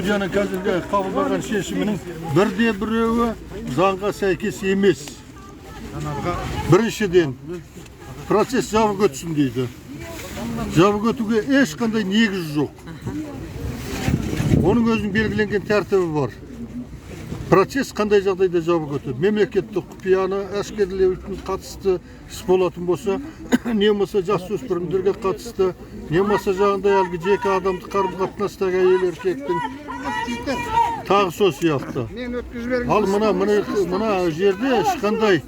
Судьяның қазіргі қабылдаған шешімінің бірде біреуі заңға сәйкес емес. Біріншіден, процесс жабық өтсін дейді. Жабық өтуге ешқандай негіз жоқ. Оның өзінің белгіленген тәртібі бар. Процесс қандай жағдайда жабық өтеді? Мемлекеттік құпияны әшкерелеуге қатысты іс болатын болса, не болмаса жасөспірімдерге қатысты, не болмаса жаңағындай әлгі жеке адамдық қарым қатынастағы әйел еркектің, тағы сол сияқты. Мен өткізіп жіберіңіз. Ал мына жерде ешқандай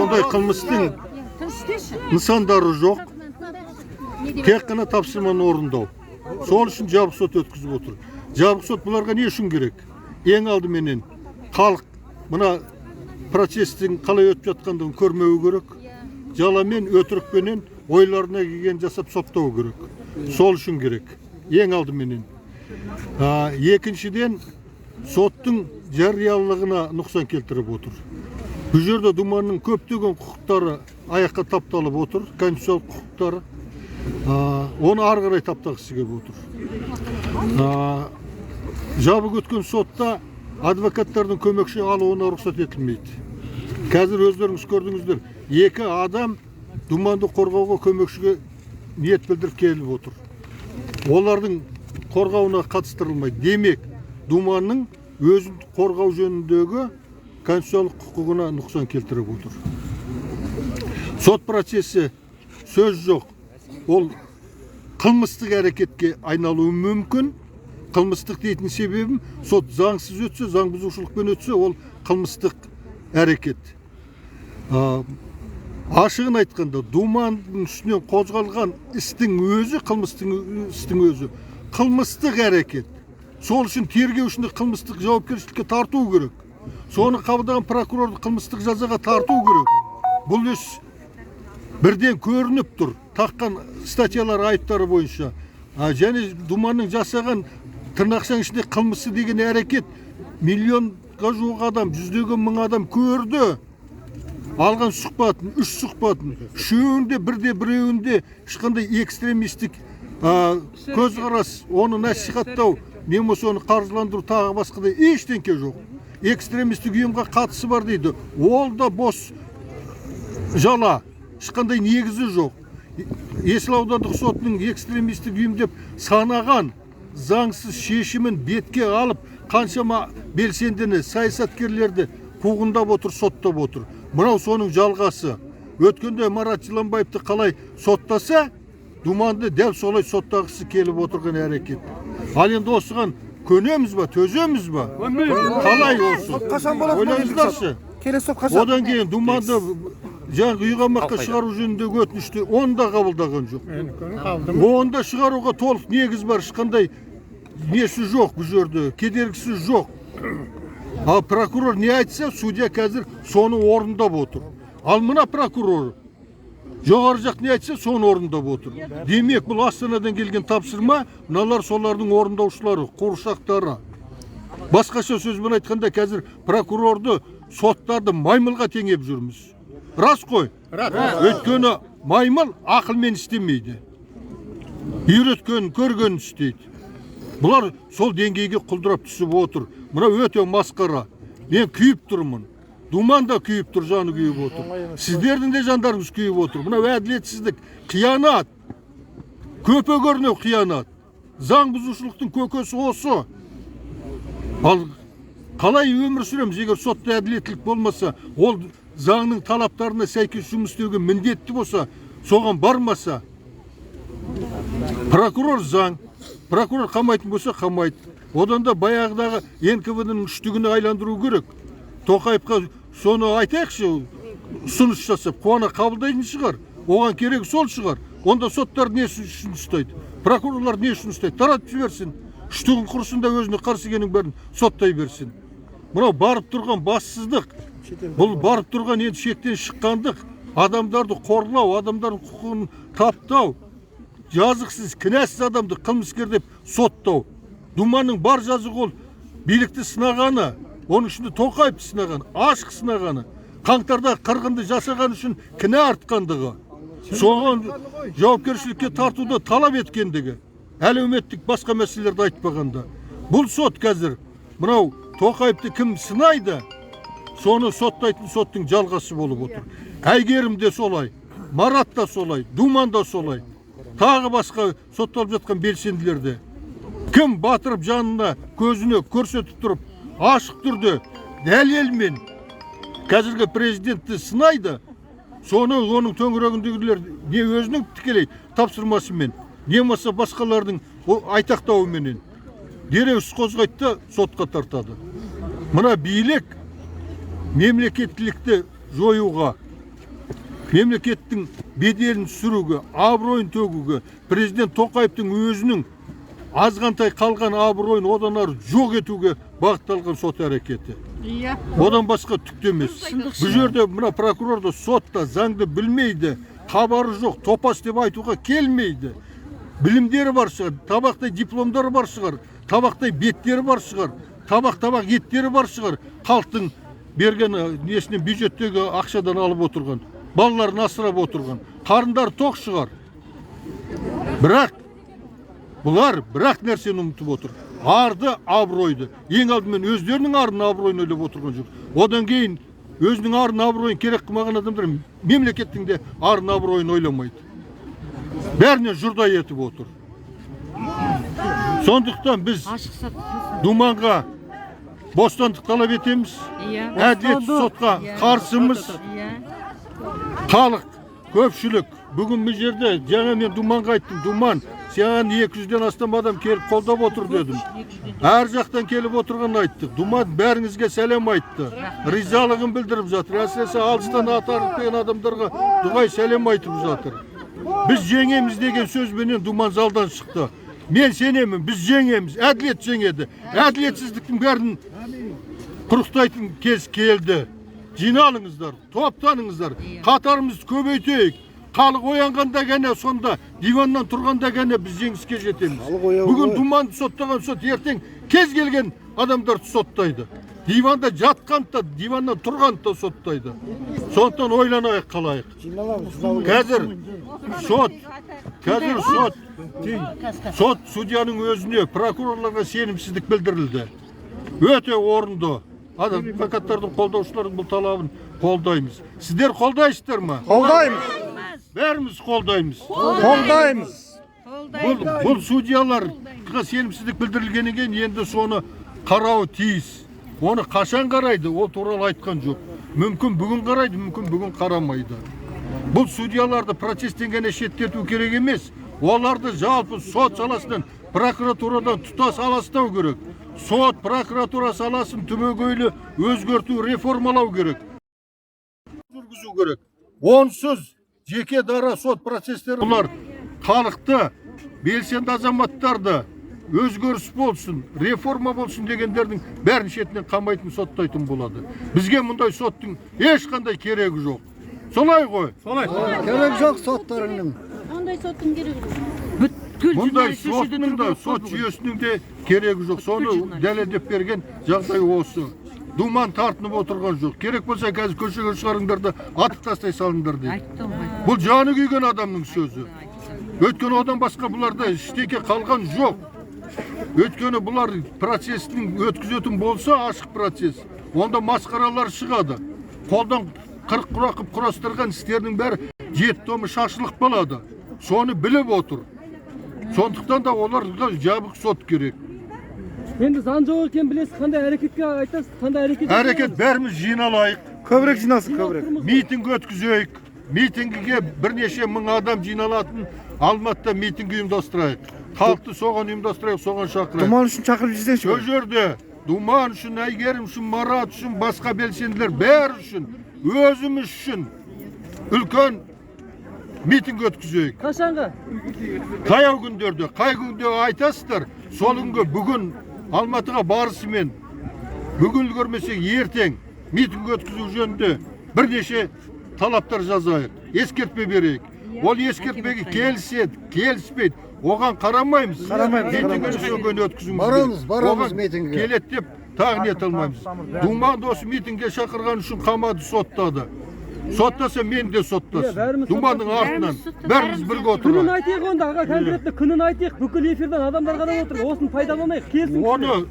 ондай қылмыстың нысандары жоқ. Тек қана тапсырманы орындау. Сол үшін жабық сот өткізіп отыр. Жабық сот бұларға не үшін керек? Ең алдыменен халық мына процестің қалай өтіп жатқандығын көрмеуі керек. Жаламен, өтірікпенен ойларына келген жасап соттау керек. Сол үшін керек. Ең алдыменен. Екіншіден, соттың жариялылығына нұқсан келтіріп отыр. Бұл жерде Думанның көптеген құқықтары аяққа тапталып отыр, конституциялық құқықтары. Оны ары қарай таптағысы келіп отыр. Жабық өткен сотта адвокаттардың көмекші алуына рұқсат етілмейді. Қазір өздеріңіз көрдіңіздер, екі адам Думанды қорғауға көмекшіге ниет білдіріп келіп отыр. Олардың қорғауына қатыстырылмайды. Демек, Думанның өзін қорғау жөніндегі конституциялық құқығына нұқсан келтіріп отыр. Сот процесі, сөз жоқ, ол қылмыстық әрекетке айналуы мүмкін. Қылмыстық дейтін себебім, сот заңсыз өтсе, заң бұзушылықпен өтсе, ол қылмыстық әрекет. Ашығын айтқанда, Думанның үстінен қозғалған істің өзі, қылмыстың істің өзі қылмыстық әрекет. Сол үшін тергеушіні қылмыстық жауапкершілікке тарту керек. Соны қабылдаған прокурорды қылмыстық жазаға тарту керек. Бұл іс бірден көрініп тұр, таққан статьялар, айыптары бойынша. Және Думанның жасаған тырнақшаның ішінде қылмысы деген әрекет миллионға жуық адам, жүздеген мың адам көрді. Алған сұхбатын, үш сұхбатын, үшеуінде бірде біреуінде ешқандай экстремистік көзқарас, оны насихаттау, не болмаса оны қаржыландыру, тағы басқа да ештеңке жоқ. Экстремистік ұйымға қатысы бар дейді. Ол да бос жала, ешқандай негізі жоқ. Есіл аудандық сотының экстремистік ұйым деп санаған заңсыз шешімін бетке алып, қаншама белсендіні, саясаткерлерді қуғындап отыр, соттап отыр. Мынау соның жалғасы. Өткенде Марат Жыланбаевты қалай соттаса, Думанды дәл солай соттағысы келіп отырған әрекет. Ал енді осыған көнеміз ба, төземіз ба? Қалай осы? Қашан болады? Ойлаңыздаршы. Келесі сот қашан? Одан кейін Думанды жаңағы үй қамаққа шығару жөніндегі өтінішті оны да қабылдаған жоқ. Оны да шығаруға толық негіз бар, ешқандай несі жоқ бұл жерде, кедергісі жоқ. Ал прокурор не айтса, судья қазір соны орындап отыр. Ал мына прокурор жоғары жақ не айтса, соны орындап отыр. Демек, бұл Астанадан келген тапсырма, мыналар солардың орындаушылары, қуыршақтары. Басқаша сөзбен айтқанда, қазір прокурорды, соттарды маймылға теңеп жүрміз. Рас қой? Рас. Өйткені маймыл ақылмен істемейді. Үйреткенін, көргенін істейді. Бұлар сол деңгейге құлдырап түсіп отыр. Мына өте масқара. Мен күйіп тұрмын. Думан да күйіп тұр, жаны күйіп отыр. Сіздердің де жандарыңыз күйіп отыр. Мынау әділетсіздік, қиянат. Көпе көрінеу қиянат. Заң бұзушылықтың көкесі осы. Ал қалай өмір сүреміз, егер сотта әділеттілік болмаса, ол заңның талаптарына сәйкес жұмыс істеуге міндетті болса, соған бармаса, прокурор заң, прокурор қамайтын болса, қамайды. Одан да баяғыдағы НКВД-ның үштігіне айландыру керек. Тоқаевқа соны айтайықшы, ұсыныс жасап, қуана қабылдайтын шығар. Оған керек сол шығар. Онда соттар не үшін ұстайды? Прокурорлар не үшін ұстайды? Таратып жіберсін. Үштігін құрсын да, өзіне қарсы келгеннің бәрін соттай берсін. Мынау барып тұрған бассыздық. Бұл барып тұрған енді шектен шыққандық. Адамдарды қорлау, адамдардың құқығын таптау, жазықсыз, кінәсіз адамды қылмыскер деп соттау. Думанның бар жазығы ол билікті сынағаны, оның ішінде Тоқаевты сынағаны, ашық сынағаны, қаңтарда қырғынды жасаған үшін кінә артқандығы, соған жауапкершілікке тартуды талап еткендігі. Әлеуметтік басқа мәселелерді айтпағанда. Бұл сот қазір мынау Тоқаевты кім сынайды, соны соттайтын соттың жалғасы болып отыр. Әйгерім де солай, Марат та солай, Думан да солай, тағы басқа сотталып жатқан белсенділер де. Кім батырып жанына, көзіне көрсетіп тұрып, ашық түрде дәлелмен қазіргі президентті сынайды, соны оның төңірегіндегілер не өзінің тікелей тапсырмасымен, не болмаса басқалардың айтақтауыменен дереу іс қозғайды да сотқа тартады. Мына билік мемлекеттілікті жоюға, мемлекеттің беделін түсіруге, абыройын төгуге, президент Тоқаевтың өзінің азғантай қалған абыройын одан ары жоқ етуге бағытталған сот әрекеті. Иә. Одан басқа түк те емес. Бұл жерде мына прокурор да, сот та заңды білмейді, хабары жоқ, топас деп айтуға келмейді. Білімдері бар шығар, табақтай дипломдары бар шығар, табақтай беттері бар шығар, табақ-табақ еттері бар шығар, халықтың берген несінен, бюджеттегі ақшадан алып отырған, балаларын асырап отырған, қарындары тоқ шығар. Бірақ бұлар бір-ақ нәрсені ұмытып отыр. Арды, абыройды. Ең алдымен өздерінің арын, абыройын ойлап отырған жоқ. Одан кейін өзінің арын, абыройын керек қылмаған адамдар мемлекеттің де арын, абыройын ойламайды. Бәріне жұрдай етіп отыр. Сондықтан біз Ашық сот. Думанға бостандық талап етеміз. Иә. Әділетсіз сотқа қарсымыз. Иә. Халық, көпшілік бүгін бұл жерде, жаңа мен Думанға айттым: «Думан, саған 200-ден астам адам келіп қолдап отыр», – дедім. Әр жақтан келіп отырғанын айттық. Думан бәріңізге сәлем айтты, ризалығын білдіріп жатыр. Әсіресе алыстан ат арып келген адамдарға дұғай сәлем айтып жатыр. «Біз жеңеміз» деген сөзбенен Думан залдан шықты. Мен сенемін, біз жеңеміз, әділет жеңеді. Әділетсіздіктің бәрін құрықтайтын кез келді. Жиналыңыздар, топтаныңыздар, қатарымызды көбейтейік. Халық оянғанда ғана, сонда диваннан тұрғанда ғана біз жеңіске жетеміз. Халық ояу Бүгін ғой. Думанды соттаған сот ертең кез келген адамдарды соттайды. Диванда жатқан да, диваннан тұрған да соттайды. Сондықтан ойланайық, қалайық. Жиналамыз, жиналу. Қазір сот судьяның өзіне, прокурорларға сенімсіздік білдірілді. Өте орынды. Адвокаттардың, қолдаушылардың бұл талабын қолдаймыз. Сіздер қолдайсыздар ма? Қолдаймыз. Бәріміз қолдаймыз. Қолдаймыз. Бұл судьяларға сенімсіздік білдірілгеннен кейін енді соны қарауы тиіс. Оны қашан қарайды, ол туралы айтқан жоқ. Мүмкін, бүгін қарайды, мүмкін, бүгін қарамайды. Бұл судьяларды процесстен ғана шеттету керек емес. Оларды жалпы сот саласынан, прокуратурадан тұтас аластау керек. Сот, прокуратура саласын түбегейлі өзгерту, реформалау керек. Жүргізу керек. Онсыз жеке дара сот процестері, бұлар халықты, белсенді азаматтарды, өзгеріс болсын, реформа болсын дегендердің бәрін шетінен қамайтын, соттайтын болады. Бізге мұндай соттың ешқандай керегі жоқ. Солай ғой? Солай. Керек жоқ соттарыңның. Ондай соттың керегі жоқ. Бүткіл Мұндай журналист осы жерде соттың да, тұру керек қой сот бүгін. жүйесінің де керегі жоқ. Соны журналист. дәлелдеп берген жағдай осы. Думан тартынып отырған жоқ. «Керек болса, қазір көшеге шығарыңдар да атып тастай салыңдар», – дейді. Айтты ғой. Бұл жаны күйген адамның сөзі. Өйткені одан басқа бұларда ештеңе қалған жоқ. Өйткені бұлар процестің өткізетін болса, ашық процесс, онда масқаралар шығады. Қолдан қырық құрақ қылып құрастырған істердің бәрі жеті томы шашылып қалады. Соны біліп отыр. Сондықтан да оларға жабық сот керек. Енді заң жоқ екенін білесіз, қандай әрекетке айтасыз, қандай әрекет? Әрекет: бәріміз жиналайық. Көбірек жиналсын, көбірек. Митинг өткізейік. Митингіге бірнеше мың адам жиналатын Алматыда митинг ұйымдастырайық. Халықты соған ұйымдастырайық, соған шақырайық. Думан үшін шақырып жүрсеңші. Сол жерде Думан үшін, Әйгерім үшін, Марат үшін, басқа белсенділер бәрі үшін, өзіміз үшін үлкен митинг өткізейік. Қашанғы? Таяу күндерде, қай күнде айтасыздар, сол күнге, бүгін Алматыға барысымен, бүгін үлгермесек, ертең митинг өткізу жөнінде бірнеше талаптар жазайық, ескертпе берейік. Ол ескертпеге келіседі, келіспейді, оған қарамаймыз. Қарамаймыз, Митингіні қарамаймыз. сол күні өткізуіміз Барамыз, керек. барамыз Оған митингіге. келеді деп тағы не ете алмаймыз. Думанды осы митингге шақырған үшін қамады, соттады. Соттаса мені де Иә, соттасын. Бәріміз. Думанның артынан. Бәріміз бірге Күнін отырайық. айтайық онда, аға, конкретно күнін айтайық. Бүкіл эфирден адамдар қарап отыр. Осыны пайдаланайық. Келсін. Оны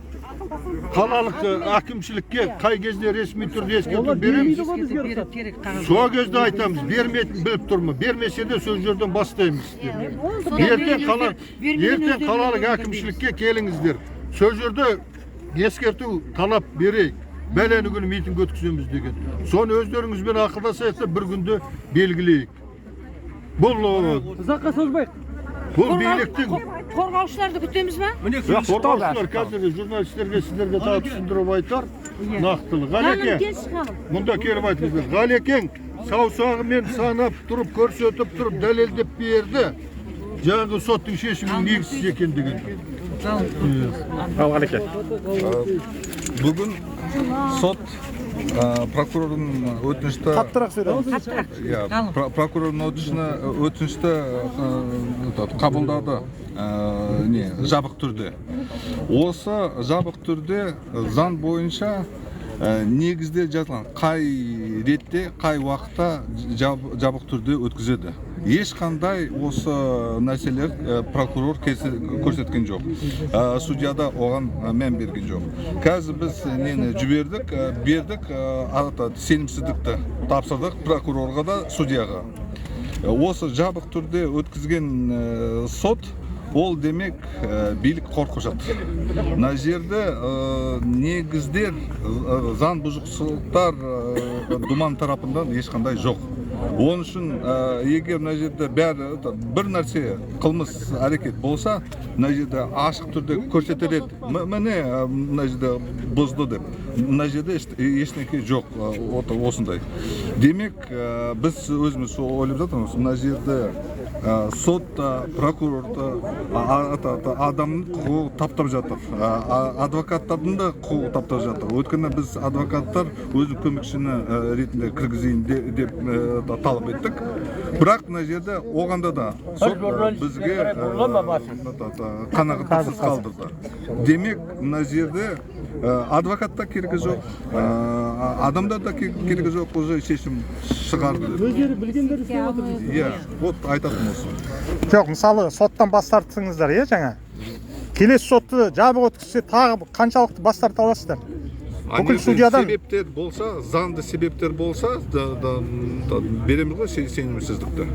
қалалық әкімшілікке қай кезде ресми түрде ескерту Олар береміз. бермейді ғой бізге рұқсат. Сол кезде айтамыз, бермейтінін біліп тұрмын. Бермесе де сол жерден бастаймыз деп. Ертең қалалық әкімшілікке келіңіздер. Сол жерде ескерту талап берейік. Бәлені күні митинг өткіземіз деген. Соны өздеріңізбен ақылдасайық та бір күнді белгілейік. Бұл Ұзаққа созбайық. Бұл биліктің Қорғаушыларды күтеміз ба? Қорғаушылар қазір журналистерге, сіздерге тағы түсіндіріп айтар нақтылы. Ғалеке, мұнда келіп айтыңыздар. Ғалекең саусағымен санап тұрып, көрсетіп тұрып, дәлелдеп берді. Жаңағы соттың шешімінің негізсіз екендігін. Ал, Ғалеке. Бүгін сот прокурордың өтінішті Қаттырақ сөйле. Иә, прокурордың өтінішті қабылдады, не жабық түрде. Осы жабық түрде заң бойынша негізде жазылған, қай ретте, қай уақытта жабық түрде өткізеді. Ешқандай осы нәрселер прокурор көрсеткен жоқ. Судья да оған мән берген жоқ. Қазір біз нені жібердік, бердік, сенімсіздікті тапсырдық прокурорға да, судьяға. Осы жабық түрде өткізген сот, ол демек, билік қорқып жатыр. Мына жерде негіздер, заң бұзушылықтар Думан тарапынан ешқандай жоқ. Оның үшін егер мына жерде бәрі бір нәрсе қылмыс әрекет болса, мына жерде ашық түрде көрсетер еді. Міне, мына жерде бұзды деп. Мына жерде ештеңе жоқ, осындай. Демек, біз өзіміз ойлап жатырмыз, мына жерде сот та, прокурор та, адамның құқығы таптап жатыр. Адвокаттардың да құқығы таптап жатыр. Өйткені біз, адвокаттар, өзінің көмекшіні ретінде кіргізейін деп талап еттік. Бірақ мына жерде оғанда да сот бізге қанағаттықсыз қалдырды. Демек, мына жерде адвокат та керегі жоқ, адамдар да керегі жоқ, уже шешім шығарды. Өздері білгендері істеп отыр дейсіз. Иә, вот айтатыным осы. Жоқ, мысалы, соттан бас тарттыңыздар, иә, жаңа. Келесі сотты жабық өткізсе, тағы қаншалықты бас тарта аласыздар? Бүкіл Егер судьядан себептер болса, заңды себептер болса, да, береміз ғой сенімсіздікті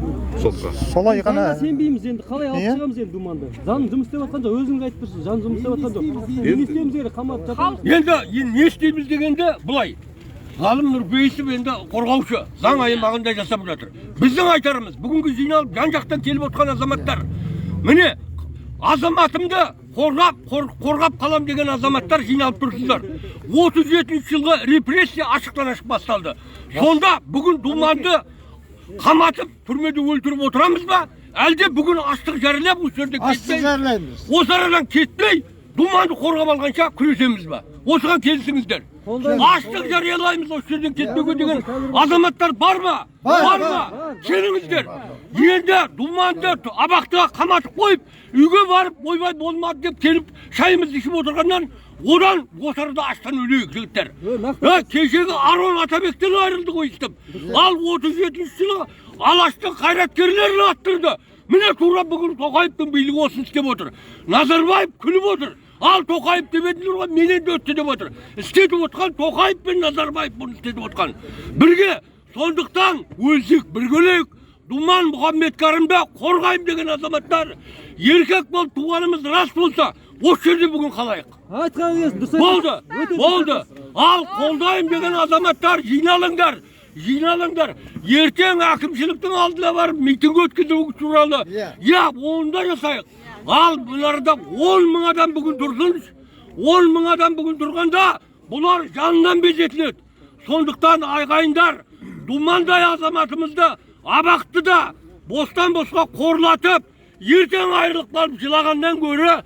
сотқа. Солай ғана. Заңға сенбейміз енді, қалай алып Иә? шығамыз енді Думанды? Заң жұмыс істеп жатқан жоқ, өзіңіз айтып тұрсыз, заң жұмыс істеп жатқан жоқ. Енді не істеуіміз керек, қамап жатамыз. Енді не істейміз дегенде былай, Ғалым Нұрпейісов енді қорғаушы, заң аймағында жасап жатыр. Біздің айтарымыз, бүгінгі жиналып, жан жақтан келіп отқан азаматтар, міне, азаматымды қорғап қалам деген азаматтар жиналып тұрсыздар. 37 жылғы репрессия ашықтан ашық басталды. Сонда бүгін Думанды қаматып, түрмеде өлтіріп отырамыз ба, әлде бүгін аштық жариялап, осы жерде Аштық кетпей, жариялаймыз. Осы арадан кетпей, Думанды қорғап алғанша күресеміз ба? Осыған келісіңіздер. Аштық жариялаймыз, осы жерден кетпеуге деген азаматтар бар ма? Бар ма? Келіңіздер. Енді Думанды абақтыға қаматып қойып, үйге барып, ойбай, болмады деп келіп, шайымызды ішіп отырғаннан, одан осы арада аштан өлейік, жігіттер. Кешегі Арон Атабектен айырылды ғой өйстіп. Ал 37 жылы Алаштың қайраткерлерін аттырды. Міне, тура бүгін Тоқаевтың билігі осыны істеп отыр. Назарбаев күліп отыр. Ал Тоқаев деп едіңдер ғой, менен де өтті деп отыр. Істетіп отқан Тоқаев пен Назарбаев бұны істетіп отқан. Бірге, сондықтан өлсек бірге өлейік. Думан Мұхаммедкәрімді қорғаймын деген азаматтар, еркек болып туғанымыз рас болса, осы жерде бүгін қалайық. Айтқан келсін, дұрыс. Болды, Өте дұрыс. болды. Ал қолдаймын деген азаматтар, жиналыңдар. Жиналыңдар. Ертең әкімшіліктің алдына барып митинг өткізу туралы. Иә, оны да жасайық. Ал бұларда 10 мың адам бүгін тұрсын. 10 мың адам бүгін тұрғанда бұлар жанынан безетіледі. Сондықтан, ағайындар, Думандай азаматымызды абақтыда бостан босқа қорлатып, ертең айырылып қалып жылағаннан гөрі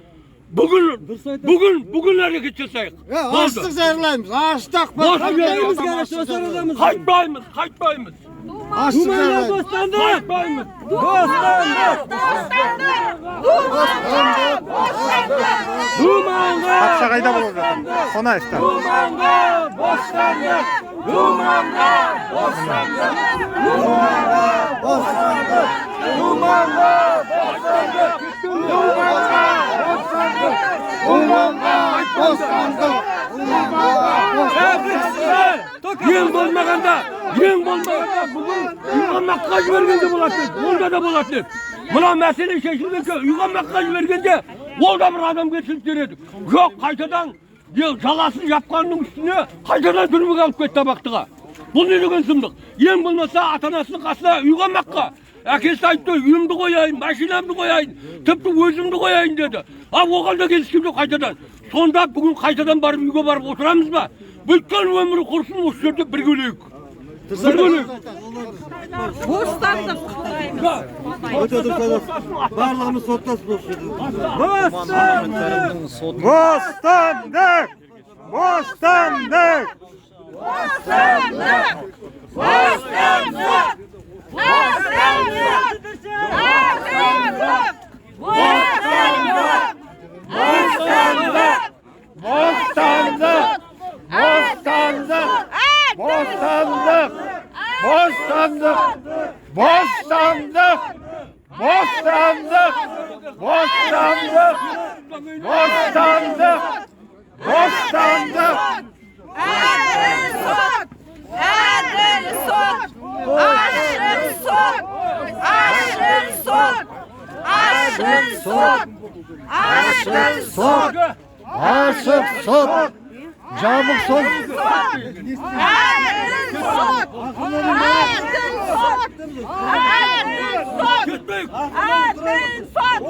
бүгін Дұрыс айтасыз. бүгін әрекет жасайық. Болды. Аштық жариялаймыз. Аштық. Қайтпаймыз, короче, осы арадамыз. Қайтпаймыз, қайтпаймыз. Аштық Думанға жариялаймыз. бостандық! Қайтпаймыз. Бостандық! Думанға! Қапшағайда болып жатыр, Қонаевта. Думанға бостандық! Думанға бостандық! Думанға бостандық! Думанға бостандық! Думанға бостандық! Думанға бостандық! Ең болмағанда, ең болмағанда бүгін үйқамаққа жібергенде болатын еді, онда да болатын еді. Мына мәселе шешілгенше үйқамаққа жібергенде ол да бір адамгершілік дер едік. Жоқ, қайтадан жаласын жапқанның үстіне қайтадан түрмеге алып кетті абақтыға. Бұл не деген сұмдық? Ең болмаса ата-анасының қасына үйқамаққа. Әкесі айтты, үйімді қояйын, машинамды қояйын, тіпті өзімді қояйын деді. Ал оған да келіскен жоқ қайтадан. Сонда бүгін қайтадан барып үйге барып отырамыз ба? Бүткіл өмірі құрсын, осы жерде бірге өлейік. Бірге өлейік. Бостандық. Барлығымыз соттасыз осы жерде. Бостандық! Бостандық! Бостандық! Бостандық! Бостандық! Бостандық! Бостандық! Бостандық! Бостандық! Бостандық! Бостандық! Бостандық! Бостандық! Бостандық! Бостандық! Әділ сот! Әділ сот! Ашық сот! Ашық сот! Ашық сот! Ашық сот! Ашық сот! Жабық сот! Әділ сот! Әділ сот! Әділ сот! Кетпейік! Әділ сот!